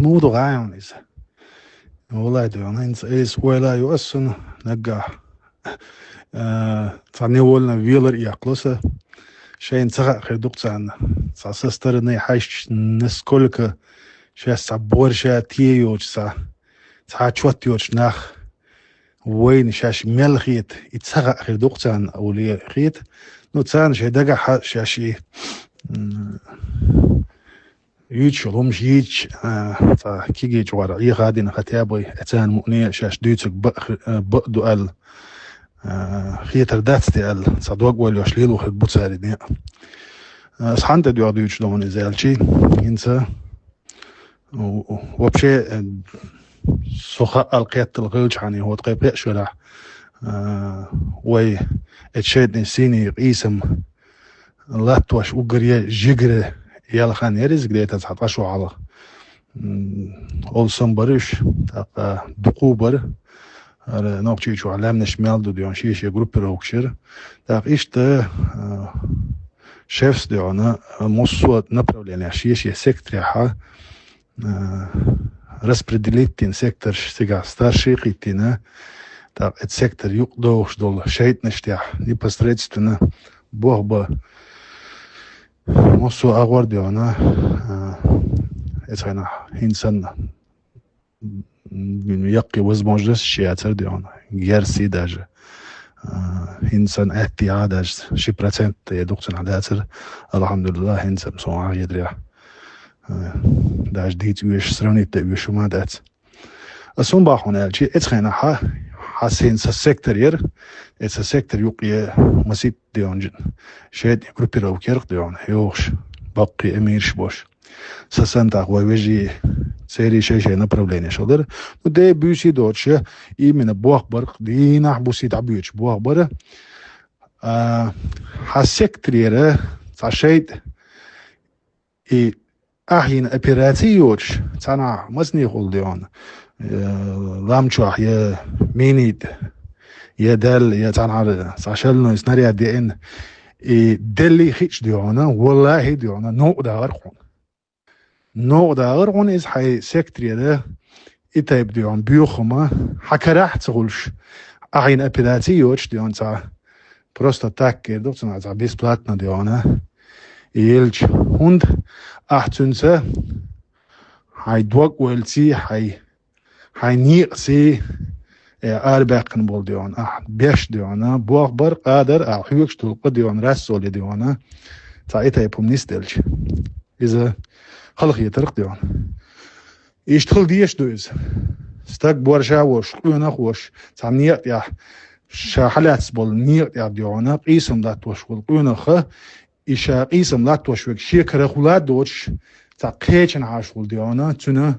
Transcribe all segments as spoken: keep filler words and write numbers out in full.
Муха ду гӀайгӀана иза? Валлахь, дуьйна, хӀинца айса ойла ю ас санна, наггахь, а, цхьа невольно велар а яккхало сан. Шайна ца хаьа хир ду-кх царна. Цхьа со стороны хьаьжча, насколько шаьш цхьа борша те йоцуш цхьа, цхьа чот йоцуш нах вайна шаьш мел хета, и ца хаьа хир ду-кх царна, олий хета. Ну, царна шайн дагахь шаьш и, м, юьйцуш йолу хӀумаш йийцича, а, цхьа кегийчу гӀора Ӏеха а дина, хотя бы царна мукъане а шаьш дуьйцург бакъ хи-, а, бакъ ду аьлла, а, хетар дац те аьлла, цхьа дог-ойла йолуш лело хир бу цара и некъ. А, ас хьанна тӀедоьгӀу дуьйцуш ду хьуна иза аьлча, хӀинца, у-, у-, вообще, э, со хаал кхеттал хилчахьана, хӀокху тхайн пхеа шарахь, а, вай эцу шайтӀанийн сийне къийсам латтош уггаре жигара яьлла хан яра иза, где-то цхьа ткъа шо хьалха. М, олуш санна бара уьш, тӀаккха дукха бара. ХӀара Нохчийчохь лаьмнаш мел ду дуьйна, шен-шен группировкаш яра. ТӀаккха иштта, а, шефс дуьйна, а, массо а направлениехь, шен-шен секторехь, а, распределить дина секторш, цигахь старший кхиттина, тӀаккха эцу сектор юкъадохуш долу шайтӀанаш тӀехь непосредственно бохба массо а агӀор дуьйна, а, эцу хенахь хӀинца санна, м, яккхий возможносташ яцара дуьйна, герзий даже. А, хӀинца санна атта яхьа даже ши процент я дукха цунах дацара, алхьамдулиллахӀ, хӀинца санна суна хетарехь. А, даже дийца оьшу, сравнить дан оьшу хӀума дац. Ас хӀун боху хьуна аьлча, эцу хенахь хьан хӀинца сан сектор яра, эцу сан сектор юккъе масийтта дуьйна шайтӀанийн группировка яра-кх дуьйна, йохуш, баккхий эмираш бош. Сан санна тӀаккха вай вежарий, церан шай-шай направленеш хилира. Ну, де буьйсий доцуш, именно боху бара-кх, дийнахь-буьйсий дӀабоьдуш боху бара. А, хьан секторера цхьа шайтӀа и ахьа йина операци йоцуш, цхьанхьа массанехула дуьйна, э, лам чохь я минийта, я даьлла, я цхьанхьара цхьа шальной снаряд деана, и деллий хиъча дуьйна, валлахӀи дуьйна, новкъа дагӀара хьуна. Новкъа дагӀара хьуна иза хьайн секторера, и тайпа дуьйна боьха хӀума, хьан карахь а ца хуьлуш, ахьа йина операци йоцуш дуьйна цхьа. Просто так эр ду-кх цунах, цхьа бесплатно дуьйна. И елча, хӀунда ахьа цуьнца хьайн дог-ойлаций, хьайн, хьайн некъаций, э, арабаьккхина болу дуьйна, ахьа беш дуьйна, боху бара, къадар, ахьа хьоьгуш долу къа дуьйна, рассоле дуьйна, цхьа и тайпа хӀума нисделча. Иза халахетарх дуьйна. Иштта хила дезаш ду иза. Стаг борша а вош, къонах а вош, цхьа некъа тӀехь, ша хьалаьцна болу некъа тӀехь дуьйна, къийсам латтош волу къонах а, и ша къийсам латтош верг шен кара хула а доцуш, цхьа кхечанхьа волу дуьйна, цуьнан,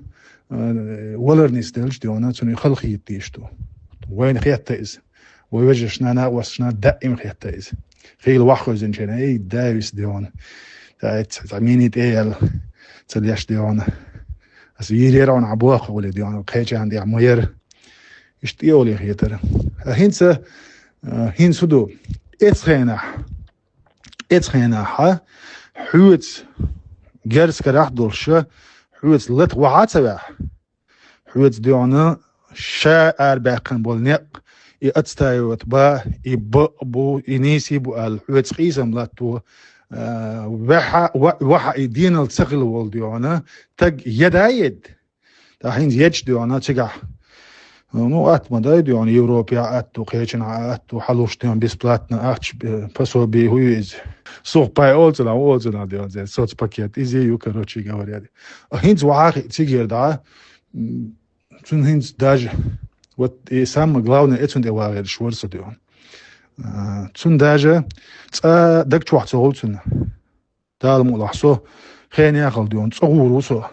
э, валар нисделча дуьйна, цуьнан халахета дезаш ду. Вайна хетта иза. Вай вежаршна, накъосташна даима хетта иза. Хийла ваха хевзинчарна, эй, да виса дуьйна. Ца, ца, ца мини тӀе яьлла, ца леш дуьйна. Аса йийр яра хьуна хьан боху гӀуле дуьйна, кхечарна тӀехь ма яра. Иштта тӀе олий хетара. А хӀинца, а, хӀинца хӀун ду? Эцу хенахь, эцу хенахь хьоьца герз карахь а долуш, хьоьца лата вахьа а ца ваьхьа, хьоьца дуьйна ша арабаьккхина болу некъ, и отстаивать бан, и бакъ бу, и нийса бу аьлла, хьоьца къийсам латто, а, ваьхьа, ва-, ваьхьа и денал ца хила волу дуьйна, стаг еда а едда. ТӀаккха хӀинца едаш дуьйна цигахь. Ну, атта ма дай дуьйна, Европе а атта ду, кхечанхьа а атта ду, хьалуш дуьйна бесплатно ахча, э, пособие хӀу ю иза. Сух пай олу цунах, олу цунах дуьйна, соцпакет, иза ю, короче говоря. А хӀинца вахьа а хиъ цигара дӀа, м, цуьнан хӀинца даже, вот и самое главное, эцунна тӀе вагӀераш вара со дуьйна. А, цунна даже цкъа даг чохь ца гӀур цунна. Дала мукъалахь, со хенехала дуьйна, цӀа гӀур ву со.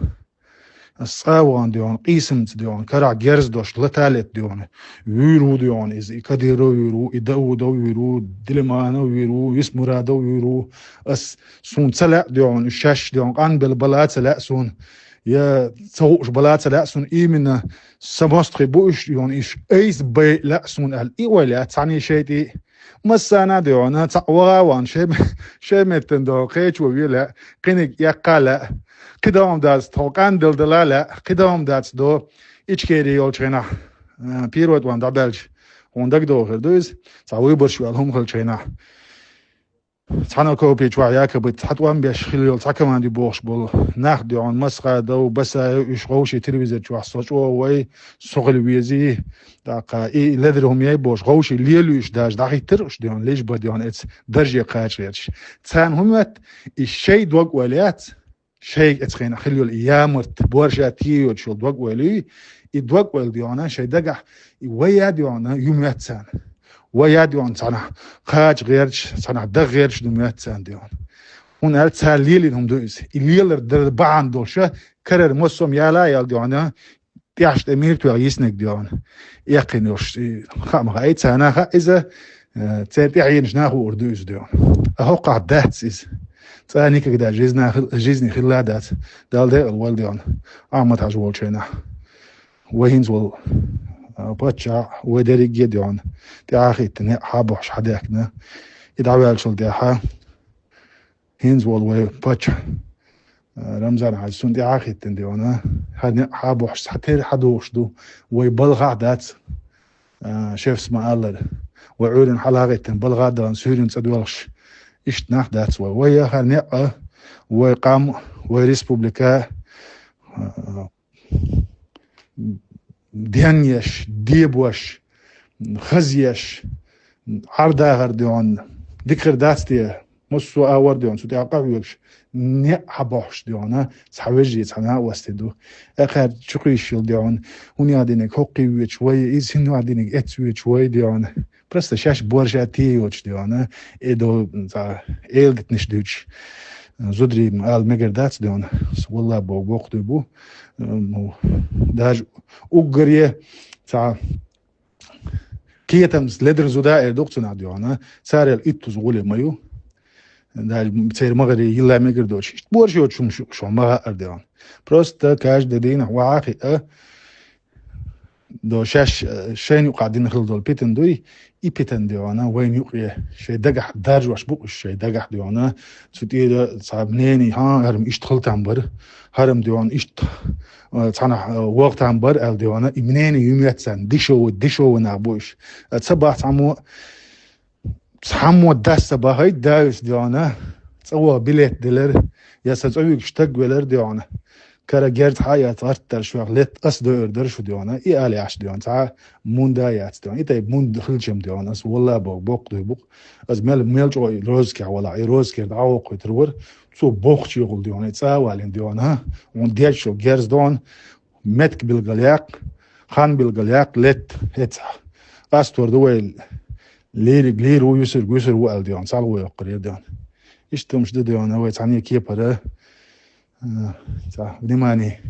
Ас цӀа а вахана дуьйна, къийсамца дуьйна, карахь герз дош, лата а летта дуьйна. Вуьйр ву дуьйна иза, и Кадыров вуьйр ву, и Даудов вуьйр ву, Дилиманов вуьйр ву, Висмурадов вуьйр ву. Ас, суна ца лаьа дуьйна, уьш шаьш дуьйна, къанбелла бала а ца лаьа суна. я ца хууш бала ца лаьа суна, именно са мостагӀий бу уьш, йоӀна, уьш айса бай лаьа суна аьлла, и ой лаьа цхьаьний шайтӀий. Массана а, дегӀана, цхьаъ ваха а ван, шай, шай меттан догӀу кхечо ве лаьа, кхиниг эккха лаьа, кхидам дац тхо къандал дала лаьа, кхидам дац до Ичкери йолчу хенахь, а, пирот ван дӀабаьлча, хьуна дагадогӀу хир ду иза, цхьа выборш ваьлла хӀума хилчу хенахь. Цхьана копий чохь якобы цхьа тӀом беш хила йолу цхьа команди бохуш болу нах, дегӀана, Масхадов, Басаев, уьш гӀовший телевизор чохь со чӀогӀа вай, со хила везий, тӀаккха и ледара хӀума яй бохуш, гӀовший лелуьйш даже дӀахӀиттира уьш, дегӀана, лиш бан, дегӀана, эца дарже кхача гӀерташ. Царна хӀума моьтту, и шай дог ойла яц, шайга эца хенахь хила йолу и ямарт, борша тӀе йоцуш йолу дог ойла юй, и дог ойла, дегӀана, шай дагахь, и вай я, дегӀана, ю моьтту царна. Вай я, дегӀана, цхьанахь кхача гӀерташ, цхьанахь даха гӀерташ ду моьтту царна, дегӀана. ХӀунда аьлча цара лелийна хӀума ду иза. И лелар дара бахьана долуш, карара массо а яла а яла, дегӀана, тӀехь тӀе мир тоьхна йиснарг, дегӀана. Эккхина йолуш, и хаа ма хаьа, царна хаьа иза, э, церан тӀаьхьенаш нах хуур ду иза, дегӀана. А хӀокхахь дац иза. Цкъа никогда жизни хил-, жизни хилла дац. Далла декъала войла, дегӀана, Ахьмад-Хьаьжа волчу хенахь. Вай хӀинца волу, а, паччахь, вай дерриге а, дегӀана, тӀаьхьахӀиттина, хьабохьуш хьадаьхкина. И дӀаваьллачул тӀаьхьа хӀинца волу вай паччахь, а, Рамзан-Хьаьжа, цунна тӀаьхьахӀиттина, дегӀана, хӀара некъ хьабохьуш, цхьатерра хьадогӀуш ду, вай балхахь дац, а, шефс ма-аллара. Вай Ӏуьйранна хьалахӀиттина, балхахь а даьлла, суьйранна цӀа доьлхуш, иштта нах дац вай. Вай я хӀара некъ а, вай къам, вай республика, а, денъеш, дебош, хазъеш, Ӏар-дахар, дегӀана, дика хир дац те, массо а агӀор, дегӀана, цу тӀехь къахьоьгуш, некъ хьабохьуш, дегӀана, цхьа вежарий, цхьа накъостий ду. Акхар чукхийш йолу, дегӀана, хӀун яа диниг хӀоккхий воьдуш вай, иза хӀун яа диниг эцна воьдуш вай, дегӀана. Просто шаьш борша тӀе йоцуш, дегӀана, и до, цхьа, эладитанаш дуьйцуш, зударий ма ала мегар дац, дегӀана. Со, валлахӀи, боху, боккха дуй бу. Ну, даже уггаре цхьа кхетамца ледара зуда эр ду-кх цунах, дегӀана. Царел иттуза гӀуле ма ю. Даже церан магӀаре йилла мегар доцуш. Иштта борша йоцуш хӀума шу, шуна ма хаьара, дегӀана. Просто каждый дийнахь вахьа а хиъа, до шаьш, э, шайна юкъахь дина хила долу питана дуй, и питана, дегӀана, вайна юкъе шайн дагахь даржош бу уьш, шайн дагахь, дегӀана, цу тӀера цхьа мнение, хӀан, хӀара-м иштта хила там бара, хӀара-м, дегӀана, иштта, э, цхьанахь, э, ваха там бара аьлла, дегӀана, и мнение ю моьтту царна, дешевый, дешевый нах бу уьш. Э, ца бахь цхьаммо, цхьаммо дас ца бахайта, дайша, дегӀана, цӀа ваха билет делара, я сан цӀа вуьгуш стаг велара, дегӀана. Кара герз хьа а яц, гӀарт дара шух летта, ас дойур дара шу, дегӀана. И ала яхьаш, дегӀана, цхьа мунда а яц, дегӀана. И тайпа мунда хилчам, дегӀана, ас, валлахӀи, боху, боккха дуй бу-кх. Ас мел, мел чӀогӀа розыскехь валахь, и розыскера дӀавоккхуьйтур вара. Цо бохучу йохула, дегӀана, и цӀа а валийна, дегӀана, хӀан? Хьуна дезачул герз догӀана, меттиг билгалъяккха, хан билгалъяккха, летта, эцахь. Къастор ду вай, лерриг лийр ву, вуьсург вуьсур ву аьлла, дегӀана, цхьалгӀа вай йоккхур яра, дегӀана. Иштта хӀумаш ду, дегӀана, вай цхьаьна кепара, э, цхьа внимание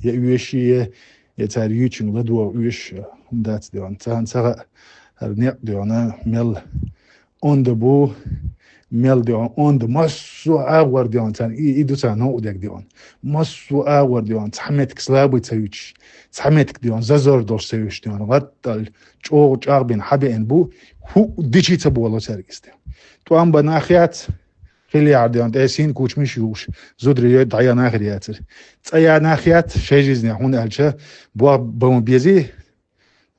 я оьший, я, я цара юьйцунга ладогӀа оьшуш, э, хӀума дац, дегӀана. Царна ца хаьа, хӀара некъ, дегӀана, мел онда бу, мел, дегӀана, онда, массо а агӀор, дегӀана, царна и, и ду царна новкъа дерг, дегӀана. Массо а агӀор, дегӀана, цхьа меттиг слабый ца юьтуш, цхьа меттиг, дегӀана, зазор долуш ца юьтуш, дегӀана, гӀаттал, чӀогӀа чӀагӀбина хьабеана бу, хӀуъа дичи ца боло цаьрга иза, дегӀана. ТӀом бан нах яц, хила яхьара, дегӀана, тӀе син кучамаш юуш, зударий йой дӀаян нах яцара. ЦӀа ян нах яц шайн жизнехь, хӀунда аьлча, бох бан безий,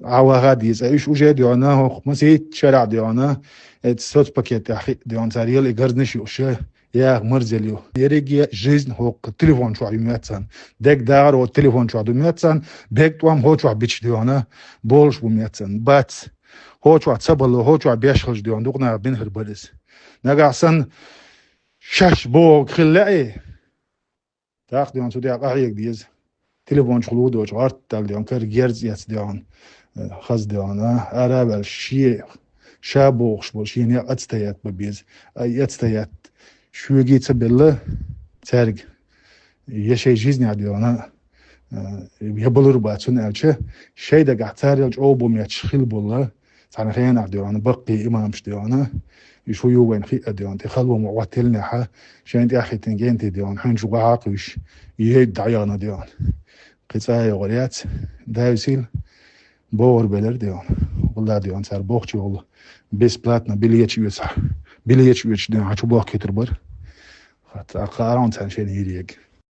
Ӏа ваха деза. Уьш уже, дегӀана, хӀокху масийтта шарахь, дегӀана, эцу соцпакет тӀехь хиъ, дегӀана, цара яла и гарзнаш юуш, яха марзел ю. Ерриге а жизнь хӀокху телефон чохь ю моьтту царна. Дерг дагӀар хӀокху телефон чохь ду моьтту царна, берг тӀом хӀокху чохь бича, дегӀана, болуш бу моьтту царна. Бац. ХӀокху чохь ца бало, хӀокху чохь беш хилча, дегӀана, дукха наха бина хир бара иза. Нагахь санна шаьш бохург хила лаьий, тӀаккха, дегӀана, цу тӀехь къахьега деза. Телефон чу хӀума доцуш, гӀарт дала, дегӀана, кара герз эцна, дегӀана, э, хаза, дегӀана, ара а ваьлла, шен ша бохуш болу, шен некъ эцтаятта бан беза. Ай, эцтаятта шоьгий ца белла цаьрга, я шайн жизнехь, дегӀана, э, я балур бац, хӀунда аьлча шайн дагахь царел чӀогӀа бу моьттуш хила болу Цхьана хенахь, дий хьона, баккхий имамаш, дий хьона, уьш хӀун ю вайна хиъна, дий хьона, тӀе халонаш Ӏоттеллехь, шайна тӀаьхьахӀиттина гентий, дий хьона, хьуьнчу гӀо хьакхуьйсуш, йайта дӀаяхана, дий хьона. Кхин цкъа а йогӀур яц, дайсийла богӀур белира, дий хьона. Валлахь, дий хьона, цара бохучу йолу бесплатно билеташ оьцуш, билеташ оьцуш, дий хьона, хьан чу бохкуьйтур бара. ХӀаъ, цкъа а хӀара царна шайна йийр яга.